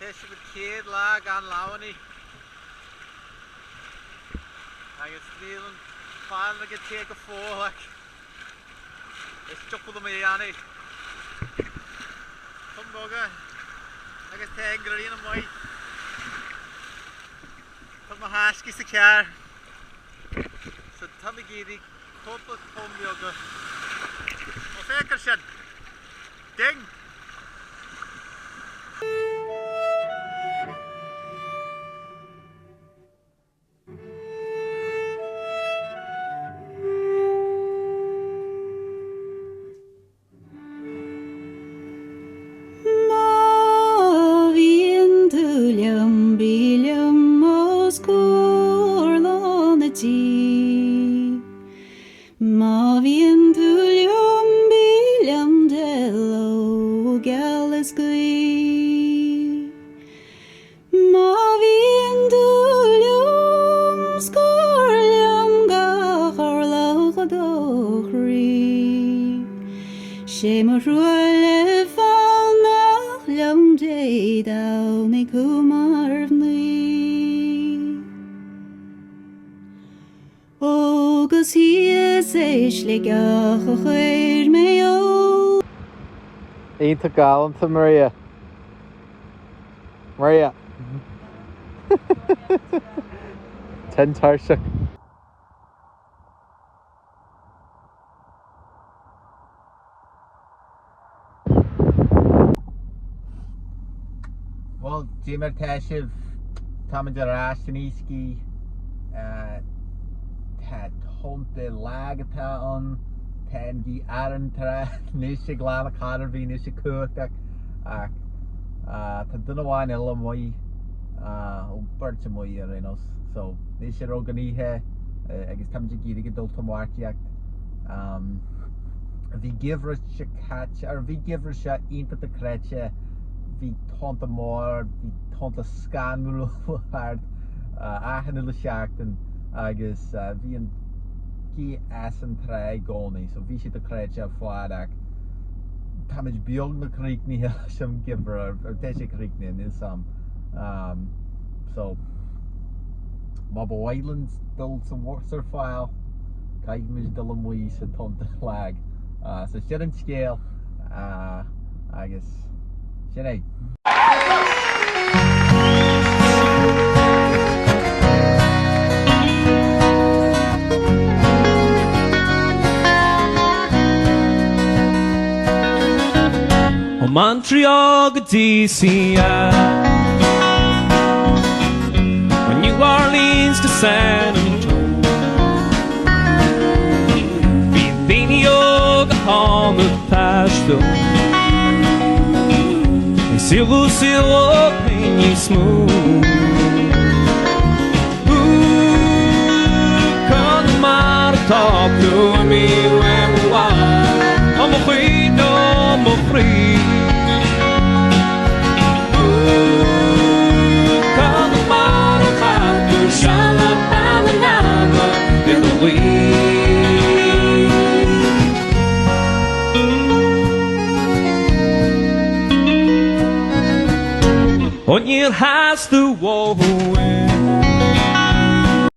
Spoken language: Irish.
Théis an chéad lá gan lámhainní agus níl an fonn ag an té go fóill ach is tiocfaidh liom é a dhéanamh. Chun bogadh agus tá an ghrian amuigh. Tá mo thaiscí sa charr so táim ag iarraidh cúpla tonn beaga. Ó féach ar sin! Ding! Má bhíonn tú liom, bí liom os comhair lán a' tí. Má bhíonn tú liom, bí liom de ló geal is gaoth. Má bhíonn tú liom, scor liom gach orlach do chroí. 'Sé mo thrua le fáil nach liom Dé Domhnaigh thú mar mhnaoi. Ó 'gus thíos i Sligeach a chuir mé ó. Iontach galánta, Maria. Maria. Tinn tuirseach. Bhuel, cad é mar tá sibh, táimid ar ais san iascaigh. Tá tonnta lag atá ann, tá an ghaoth ar an trá anois ag lán a chathair, bhí anois cumhachtach ach tá duine amháin eile amuigh, ó beirt amuigh ar aon nós, so níl sé ró-ghnoitheach agus táimid ag iarraidh dul sa marcaíocht. Bhí geimhreadh seo caite, or bhí geimhreadh seo iontach dochreidte, bhí tonnta mór, bhí tonnta scanrúil ard achan uile seachtain agus bhí an ghaoth as an trá i gcónaí so bhí sé dochreidte ar fad ach táimid beagnach críochnaithe leis an gheimhreadh, or tá sé críochnaithe, níl 's a'm. So má ba mhaith linn dul sa surfáil, Caithfimid dul amuigh sa tonnta lag. So sin an scéal agus sin é. Ó Montreal go dtí Seattle, Ó New Orleans go San Antonio, Bhí daoine óga ann ag taisteal, Ag siúl saol ó féin níos mó. Conamara tá tú imithe uaim i bhfad, ó mo chuid ó mo chroí. Conamara chaith tú seal a bean an leaba i do luí. Ó níor theastaigh uaim.